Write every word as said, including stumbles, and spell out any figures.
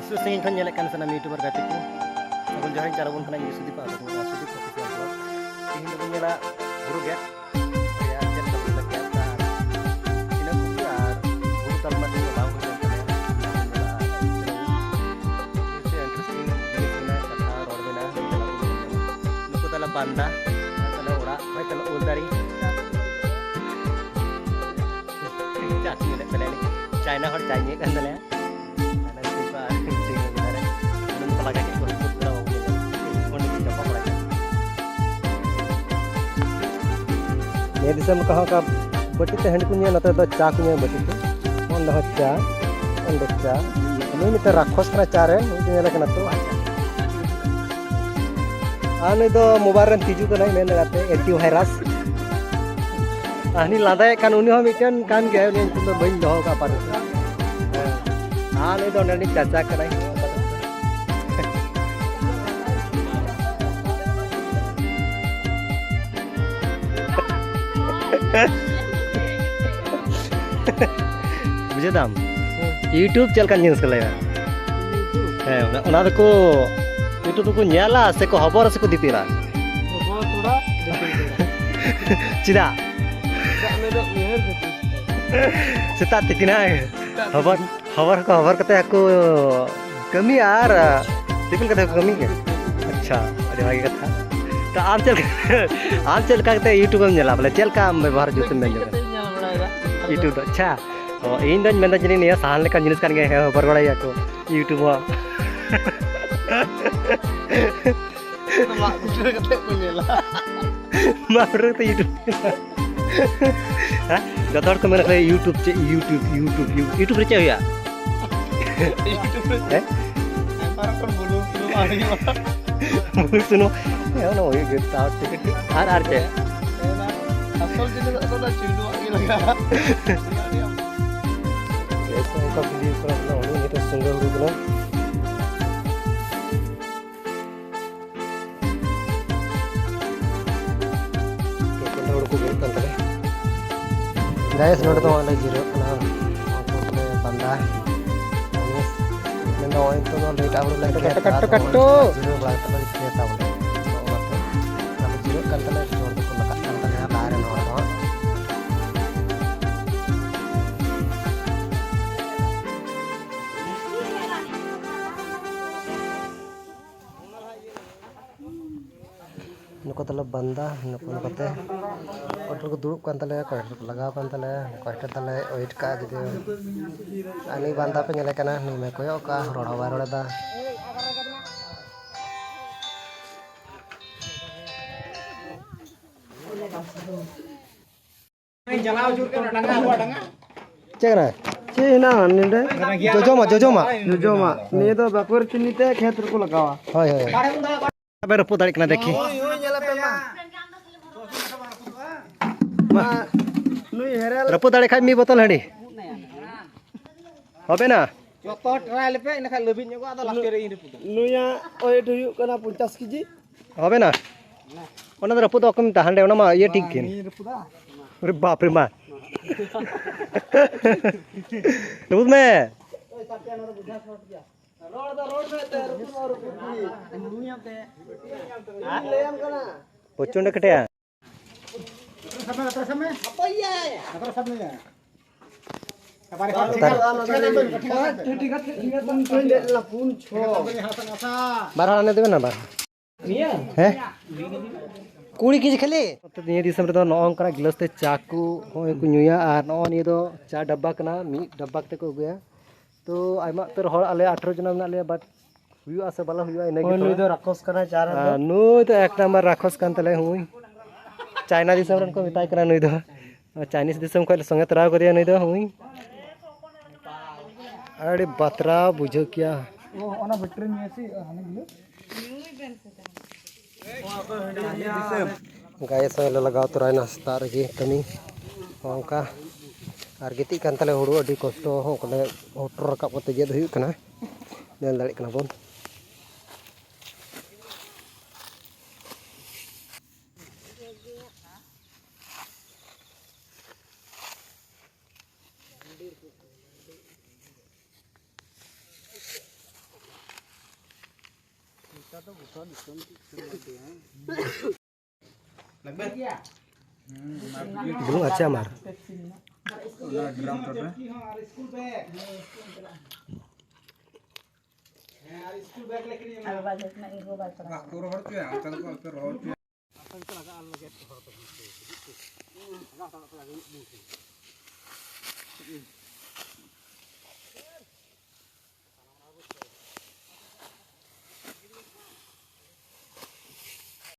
ᱥᱩᱨ ᱥᱟᱺᱜᱤᱧ ᱠᱷᱚᱱ ᱧᱮᱞᱮᱫ ᱠᱟᱱ ᱥᱟᱱᱟᱢ YouTuber ᱜᱟᱛᱮ ᱠᱚ, ᱥᱟᱹᱜᱩᱱ ᱡᱚᱦᱟᱨ ᱤᱧ ᱪᱟᱞ ᱟᱵᱚᱱ ᱠᱟᱱᱟ᱾ ᱤᱧ ᱜᱮ ᱥᱩᱫᱤᱯ ᱟᱨ ᱱᱚᱣᱟ ᱥᱩᱫᱤᱯ Official Vlog᱾ ᱛᱮᱦᱮᱧ ᱫᱚᱵᱚᱱ ᱧᱮᱞᱟ ᱵᱩᱨᱩ ᱜᱮᱫ᱾ ᱨᱮᱭᱟᱜ ᱪᱮᱫ ᱞᱮᱠᱟ ᱵᱚᱱ ᱞᱟᱹᱜᱤᱫ ᱟᱨ ᱤᱱᱟᱹ ᱠᱚᱜᱮ ᱟᱨ ᱵᱩᱨᱩ ᱛᱟᱞᱢᱟ ᱛᱮ ᱵᱟᱝ ᱦᱩᱭ ᱞᱮᱱ ᱛᱟᱞᱮᱭᱟ᱾ ᱤᱱᱟᱹ ᱤᱱᱴᱟᱨᱮᱥᱴᱤᱝ ᱡᱤᱱᱤᱥ ᱢᱮᱱᱟᱜᱼᱟ, ᱠᱟᱛᱷᱟ ᱨᱚᱲ ᱢᱮᱱᱟᱜᱼᱟ᱾ ᱱᱩᱠᱩ ᱛᱟᱞᱮ ᱵᱟᱱᱫᱟ, ᱛᱟᱞᱮ ᱚᱲᱟᱜ, ᱦᱚᱭ ᱛᱟᱞᱮ ᱩᱞ ᱫᱟᱨᱮ᱾ ᱪᱟ ᱧᱩ ᱞᱮᱫ ᱛᱟᱞᱮᱭᱟ, ᱪᱟᱭᱱᱟ ᱦᱚᱲ ᱪᱟᱭ ᱧᱩᱭᱮᱫ ᱠᱟᱱ ᱛᱟᱞᱮᱭᱟ᱾ ᱱᱤᱭᱟᱹ ᱫᱤᱥᱚᱢ ᱠᱚᱦᱚᱸ ᱚᱱᱠᱟ ᱵᱟᱹᱴᱤ ᱛᱮ ᱦᱟᱺᱰᱤ ᱠᱚ ᱧᱩᱭᱟ, ᱱᱚᱛᱮ ᱫᱚ ᱪᱟ ᱠᱚ ᱧᱩᱭᱟ ᱵᱟᱹᱴᱤ ᱛᱮ᱾ ᱚᱸᱰᱮ ᱦᱚᱸ ᱪᱟ, ᱚᱸᱰᱮ ᱪᱟ᱾ ᱩᱱᱤ ᱢᱤᱫᱴᱮᱱ ᱨᱟᱠᱠᱷᱚᱥ ᱠᱟᱱᱟ ᱪᱟ ᱨᱮᱱ, ᱩᱱᱤ ᱧᱮᱞᱮ ᱠᱟᱱᱟ ᱛᱚ᱾ ᱟᱨ ᱱᱩᱭ ᱫᱚ ᱢᱳᱵᱟᱭᱤᱞ ᱨᱮᱱ ᱛᱤᱡᱩ ᱠᱟᱱᱟᱭ, ᱢᱮᱱ ᱞᱮᱠᱟᱛᱮ ᱮᱱᱴᱤ ᱵᱷᱟᱭᱨᱟᱥ᱾ ᱟᱨ ᱦᱟᱹᱱᱤ ᱞᱟᱸᱫᱟᱭᱮᱫ ᱠᱟᱱ ᱩᱱᱤ ᱦᱚᱸ ᱢᱤᱫᱴᱮᱱ ᱠᱟᱱ ᱜᱮᱭᱟᱭ, ᱩᱱᱤᱭᱟᱜ ᱧᱩᱛᱩᱢ ᱫᱚ ᱵᱟᱹᱧ ᱫᱚᱦᱚ ᱠᱟᱜᱼᱟ ᱯᱟᱞᱮ᱾ ᱦᱮᱸ᱾ ᱟᱨ ᱱᱩᱭ ᱫᱚ ᱚᱸᱰᱮ ᱨᱤᱱᱤᱡ ᱪᱟᱪᱟ ᱠᱟᱱᱟᱭ᱾ ᱵᱩᱡᱷᱟᱹᱣ ᱫᱟᱢ? ᱦᱮᱸ᱾ YouTube ᱪᱮᱫ ᱞᱮᱠᱟᱱ ᱡᱤᱱᱤᱥ ᱠᱚ ᱞᱟᱹᱭᱟ? YouTube? ᱦᱮᱸ, ᱚᱱᱟ, ᱚᱱᱟ ᱫᱚᱠᱚ YouTube ᱨᱮᱠᱚ ᱧᱮᱞᱟ ᱥᱮᱠᱚ ᱦᱚᱵᱚᱨᱟ ᱥᱮᱠᱚ ᱫᱤᱯᱤᱞᱟ? ᱦᱚᱵᱚᱨ ᱛᱷᱚᱲᱟ, ᱫᱤᱯᱤᱞ ᱛᱷᱚᱲᱟ᱾ ᱪᱮᱫᱟᱜ? ᱪᱮᱫᱟᱜ ᱢᱮᱱᱫᱚ ᱩᱭᱦᱟᱹᱨ ᱠᱷᱟᱹᱛᱤᱨ᱾ ᱥᱮᱛᱟᱜ ᱛᱤᱠᱤᱱ ᱦᱟᱸᱜ ᱥᱮᱛᱟᱜ ᱦᱚᱵᱚᱨ, ᱛᱤᱠᱤᱱ᱾ ᱦᱚᱵᱚᱨ ᱦᱚᱸᱠᱚ ᱦᱚᱵᱚᱨ ᱠᱟᱛᱮ ᱦᱟᱹᱠᱩ ᱠᱟᱹᱢᱤ ᱟᱨ ᱫᱤᱯᱤᱞ ᱠᱟᱛᱮ ᱦᱟᱹᱠᱩ ᱠᱟᱹᱢᱤ ᱜᱮ᱾ ᱟᱪᱪᱷᱟ, ᱟᱹᱰᱤ ᱵᱷᱟᱜᱮ ᱠᱟᱛᱷᱟ᱾ ᱛᱚ ᱟᱢ ᱪᱮᱫ ᱞᱮᱠᱟ, ᱟᱢ ᱪᱮᱫ ᱞᱮᱠᱟ ᱠᱟᱛᱮ YouTube ᱮᱢ ᱧᱮᱞᱟ? ᱵᱚᱞᱮ ᱪᱮᱫ ᱞᱮᱠᱟ ᱟᱢ ᱵᱮᱵᱚᱦᱟᱨ ᱡᱩᱛ ᱮᱢ ᱢᱮᱱ ᱡᱚᱝ ᱠᱟᱱᱟ? ᱠᱟᱛᱮᱧ ᱧᱮᱞ ᱵᱟᱲᱟᱭᱮᱫᱟ᱾ YouTube ᱫᱚ, ᱟᱪᱪᱷᱟ᱾ ᱚ, ᱤᱧ ᱫᱚᱧ ᱢᱮᱱᱫᱟ ᱡᱟᱹᱱᱤᱡ ᱱᱤᱭᱟᱹ ᱥᱟᱦᱟᱱ ᱞᱮᱠᱟᱱ ᱡᱤᱱᱤᱥ ᱠᱟᱱ ᱜᱮᱭᱟ, ᱦᱮᱸ, ᱦᱚᱵᱚᱨ ᱵᱟᱲᱟᱭᱟ ᱠᱚ YouTube ᱦᱚᱸ᱾ ᱢᱟᱜ ᱠᱩᱴᱨᱟᱹ ᱠᱟᱛᱮ ᱠᱚ ᱧᱮᱞᱟ᱾ ᱢᱟᱜ ᱠᱩᱴᱨᱟᱹ ᱠᱟᱛᱮ YouTube᱾ ᱦᱮᱸ? ᱡᱚᱛᱚ ᱦᱚᱲ ᱠᱚ ᱢᱮᱱᱟ, "ᱠᱷᱟᱹᱞᱤ YouTube ᱪᱮᱫ, YouTube, YouTube, You-, YouTube ᱨᱮ ᱪᱮᱫ ᱦᱩᱭᱩᱜᱼᱟ?" YouTube ᱨᱮ ᱦᱮᱸ? ᱟᱭᱢᱟ ᱨᱚᱠᱚᱢ ᱵᱩᱞᱩᱝ ᱥᱩᱱᱩᱢ ᱟᱨ ᱦᱩᱭᱩᱜᱼᱟ᱾ ᱵᱩᱞᱩᱝ ᱥᱩᱱᱩᱢ᱾ ᱦᱮᱸ, ᱚᱱᱟ ᱦᱩᱭᱩᱜ ᱜᱮ, ᱛᱟᱣ ᱴᱷᱤᱠ᱾ ᱟᱨ, ᱟᱨ ᱪᱮᱫ? ᱚᱱᱟ ᱟᱥᱚᱞ ᱡᱤᱱᱤᱥ ᱫᱚ ᱚᱱᱟ ᱪᱩᱭᱞᱩᱣᱟᱜ ᱜᱮ ᱞᱟᱜᱟᱜᱼᱟ᱾ ᱵᱮᱥ, ᱚᱱᱠᱟ video ᱠᱚᱨᱮ ᱫᱚ ᱩᱱᱤ ᱢᱤᱫᱴᱮᱱ ᱥᱩᱸᱫᱚᱨ ᱦᱩᱲᱩ ᱠᱟᱱᱟ᱾ ᱠᱚ ᱦᱩᱭᱩᱜ ᱠᱟᱱ ᱛᱟᱞᱮᱭᱟ᱾ ᱜᱟᱭᱮᱥ, ᱱᱚᱰᱮ ᱫᱚ ᱱᱚᱜᱼᱚᱭ ᱞᱮ ᱡᱤᱨᱟᱹᱜ ᱠᱟᱱᱟ, ᱩᱱᱠᱩ ᱠᱚᱞᱮ ᱵᱟᱸᱫᱟ᱾ ᱢᱮᱱᱫᱟ ᱱᱚᱜᱼᱚᱭ ᱱᱤᱛᱚᱜ ᱫᱚ ᱞᱮᱴ ᱟᱣᱟᱨ ᱞᱮ ᱠᱟᱴᱚ, ᱠᱟᱴᱚ, ᱟᱫᱚ ᱠᱟᱴᱚ᱾ ᱡᱤᱨᱟᱹᱣ ᱵᱟᱲᱟ ᱠᱟᱛᱮ ᱞᱮ ᱪᱤᱠᱟᱹᱭᱟ ᱛᱟᱵᱚᱞᱮ᱾ ᱛᱚ ᱚᱱᱟᱛᱮ ᱟᱫᱚ ᱡᱤᱨᱟᱹᱜ ᱠᱟᱱ ᱛᱟᱞᱮᱭᱟ, ᱡᱚᱢ ᱫᱚᱠᱚ ᱞᱟᱜᱟᱜ ᱠᱟᱱ ᱛᱟᱞᱮᱭᱟ ᱵᱟᱦᱨᱮ ᱨᱮᱱ ᱦᱚᱲ ᱫᱚ ᱦᱟᱸᱜ᱾ ᱱᱩᱠᱩ ᱫᱚᱞᱮ ᱵᱟᱸᱫᱟ, ᱱᱩᱠᱩ ᱱᱚᱝᱠᱟᱛᱮ ᱚᱠᱚᱭ ᱠᱚ ᱫᱩᱲᱩᱵ ᱠᱟᱱ ᱛᱟᱞᱮᱭᱟ, ᱚᱠᱚᱭ ᱠᱚ ᱞᱟᱜᱟᱣ ᱠᱟᱱ ᱛᱟᱞᱮᱭᱟ, ᱚᱠᱚᱭ ᱠᱚ ᱛᱟᱞᱮ ᱣᱮᱴ ᱠᱟᱜᱼᱟ᱾ ᱡᱩᱫᱤ ᱟᱨ ᱱᱩᱭ ᱵᱟᱸᱫᱟ ᱯᱮ ᱧᱮᱞᱮ ᱠᱟᱱᱟ, ᱱᱩᱭ ᱢᱟ ᱠᱚᱭᱚᱜ ᱠᱟᱜᱼᱟ, ᱨᱚᱲ ᱦᱚᱸ ᱵᱟᱭ ᱨᱚᱲ ᱮᱫᱟ᱾ ᱪᱮᱫ ᱠᱟᱱᱟ? ᱪᱮᱫ ᱦᱮᱱᱟᱜᱼᱟ ᱱᱚᱰᱮ? ᱡᱚᱡᱚᱢᱟᱜ, ᱡᱚᱡᱚᱢᱟᱜ᱾ ᱡᱚᱡᱚᱢᱟᱜ᱾ ᱱᱤᱭᱟᱹ ᱫᱚ ᱵᱟᱠᱚᱨ ᱪᱤᱱᱤ ᱛᱮ ᱠᱷᱮᱛ ᱨᱮᱠᱚ ᱞᱟᱜᱟᱣᱟ᱾ ᱦᱳᱭ, ᱦᱳᱭ᱾ ᱟᱵᱮ ᱨᱟᱹᱯᱩᱫ ᱫᱟᱲᱮᱜ ᱠᱟᱱᱟ, ᱫᱮᱠᱷᱤ᱾ ᱢᱟ᱾ ᱱᱩᱭ ᱦᱮᱨᱮᱞ᱾ ᱨᱟᱹᱯᱩᱫ ᱫᱟᱲᱮ ᱠᱷᱟᱡ ᱢᱤᱫ ᱵᱳᱛᱚᱞ ᱦᱟᱺᱰᱤ᱾ ᱦᱚᱵᱮ ᱱᱟ? ᱡᱚᱛᱚ ᱦᱚᱲ ᱴᱨᱟᱭ ᱞᱮᱯᱮ, ᱤᱱᱟᱹ ᱠᱷᱟᱡ ᱞᱟᱹᱵᱤᱫ ᱧᱚᱜᱚᱜᱼᱟ, ᱟᱫᱚ ᱞᱟᱥᱴ ᱨᱮ ᱤᱧ ᱨᱟᱹᱯᱩᱫᱟ᱾ ᱱᱩᱭᱟᱜ ᱳᱭᱮᱴ ᱦᱩᱭᱩᱜ ᱠᱟᱱᱟ ᱯᱚᱧᱪᱟᱥ ᱠᱮᱡᱤ᱾ ᱦᱚᱵᱮ ᱱᱟ? ᱚᱱᱟ ᱫᱚ ᱨᱟᱹᱯᱩᱫ ᱫᱚ ᱚᱠᱚᱭ ᱢᱮᱛᱟ? ᱦᱟᱸᱰᱮ ᱚᱱᱟ ᱢᱟ ᱤᱭᱟᱹ ᱴᱷᱤᱠ ᱜᱮ᱾ ᱤᱧ ᱨᱟᱹᱯᱩᱫᱟ? ᱟᱨᱮ ᱵᱟᱯ ᱨᱮ ᱢᱟ᱾ ᱨᱟᱹᱯᱩᱫ ᱢᱮ᱾ ᱨᱚᱲ ᱫᱚ ᱨᱚᱲ ᱢᱮ ᱛᱮ, ᱨᱩᱠᱩ ᱢᱟ ᱨᱩᱠᱩ ᱜᱮ᱾ ᱤᱧ ᱞᱟᱹᱭᱟᱢ ᱠᱟᱱᱟ᱾ ᱯᱨᱚᱪᱚᱱᱰ ᱠᱟᱹᱴᱤᱡ᱾ ᱦᱟᱯᱳᱭ ᱭᱟ᱾ ᱴᱷᱤᱠ ᱜᱮᱭᱟ, ᱴᱷᱤᱠ ᱜᱮᱭᱟ, ᱴᱷᱤᱠ ᱜᱮᱭᱟ᱾ ᱵᱟᱨ ᱦᱚᱲ ᱟᱱᱮ ᱫᱮᱵᱮ ᱱᱟ ᱵᱟᱨ᱾ ᱦᱮᱸ? ᱠᱩᱲᱤ ᱠᱮᱡᱤ ᱠᱷᱟᱹᱞᱤ? ᱱᱤᱭᱟᱹ ᱫᱤᱥᱚᱢ ᱨᱮᱫᱚ ᱱᱚᱜᱼᱚ ᱱᱚᱝᱠᱟᱱᱟᱜ ᱜᱤᱞᱟᱹᱥ ᱛᱮ ᱪᱟ ᱠᱚ ᱦᱚᱸᱜᱼᱚᱭ ᱠᱚ ᱧᱩᱭᱟ, ᱟᱨ ᱱᱚᱜᱼᱚ ᱱᱤᱭᱟᱹ ᱫᱚ ᱪᱟ ᱰᱟᱵᱵᱟ ᱠᱟᱱᱟ, ᱢᱤᱫ ᱰᱟᱵᱵᱟ ᱠᱟᱛᱮ ᱠᱚ ᱟᱹᱜᱩᱭᱟ᱾ ᱛᱚ ᱟᱭᱢᱟ ᱩᱛᱟᱹᱨ ᱦᱚᱲ, ᱟᱞᱮ ᱟᱴᱷᱨᱚ ᱡᱚᱱᱟ ᱢᱮᱱᱟᱜ ᱞᱮᱭᱟ, but ᱦᱩᱭᱩᱜᱼᱟ ᱥᱮ ᱵᱟᱞᱮ ᱦᱩᱭᱩᱜᱼᱟ, ᱤᱱᱟᱹ ᱜᱮ ᱦᱳᱭ, ᱛᱚᱵᱮ᱾ ᱱᱩᱭ ᱫᱚ ᱨᱟᱠᱷᱚᱥ ᱠᱟᱱᱟᱭ, ᱪᱟ ᱨᱮᱱ ᱫᱚ᱾ ᱟᱨ ᱱᱩᱭ ᱫᱚ ᱮᱠ ᱱᱟᱢᱵᱟᱨ ᱨᱟᱠᱷᱚᱥ ᱠᱟᱱ ᱛᱟᱞᱮ ᱦᱩᱭ᱾ ᱪᱟᱭᱱᱟ ᱫᱤᱥᱚᱢ ᱨᱮᱱ ᱠᱚ ᱢᱮᱛᱟᱭ ᱠᱟᱱᱟ ᱱᱩᱭ ᱫᱚ᱾ ᱪᱟᱭᱱᱤᱥ ᱫᱤᱥᱚᱢ ᱠᱷᱚᱱ ᱞᱮ ᱥᱚᱸᱜᱮ ᱛᱚᱨᱟ ᱠᱟᱫᱮᱭᱟ ᱱᱩᱭ ᱫᱚ ᱦᱩᱭ᱾ ᱟᱹᱰᱤ ᱵᱟᱛᱨᱟᱣ ᱵᱩᱡᱷᱟᱹᱣ ᱠᱮᱭᱟ᱾ ᱚ, ᱚᱱᱟ ᱵᱮᱴᱨᱤ ᱱᱤᱭᱮ ᱥᱮ, ᱦᱟᱱᱮ ᱜᱩᱞᱟᱹ? ᱜᱟᱭᱮ ᱥᱚᱸᱜᱮ ᱞᱮ ᱞᱟᱜᱟᱣ ᱛᱚᱨᱟᱭᱮᱱᱟ ᱥᱮᱛᱟᱜ ᱨᱮᱜᱮ ᱠᱟᱹᱢᱤ ᱚᱱᱠᱟ᱾ ᱟᱨ ᱜᱤᱛᱤᱡ ᱠᱟᱱ ᱛᱟᱞᱮ ᱦᱩᱲᱩ, ᱟᱹᱰᱤ ᱠᱚᱥᱴᱚ ᱦᱚᱸ ᱠᱚᱞᱮ ᱦᱚᱴᱚᱨ ᱨᱟᱠᱟᱵ ᱠᱟᱛᱮ ᱜᱮᱫ ᱦᱩᱭᱩᱜ ᱠᱟᱱᱟ, ᱧᱮᱞ ᱫᱟᱲᱮᱭᱟᱜ ᱠᱟᱱᱟ ᱵᱚᱱ᱾ ᱵᱩᱞᱩᱝ ᱟᱪᱪᱷᱟ ᱟᱢᱟᱨ᱾ ᱚᱱᱟ ᱰᱨᱟᱢ ᱪᱚᱴ ᱨᱮ᱾ ᱟᱨ ᱵᱟᱡᱮ ᱠᱷᱚᱱᱟᱜ ᱤᱧ ᱜᱚ ᱵᱟᱭ ᱪᱟᱞᱟᱣ᱾ ᱵᱟᱠᱚ ᱨᱚᱦᱚᱲ ᱦᱚᱪᱚᱭᱟ, ᱚᱱᱠᱟ ᱫᱚᱠᱚ ᱟᱞᱚᱯᱮ ᱨᱚᱦᱚᱲ ᱦᱚᱪᱚᱭᱟ᱾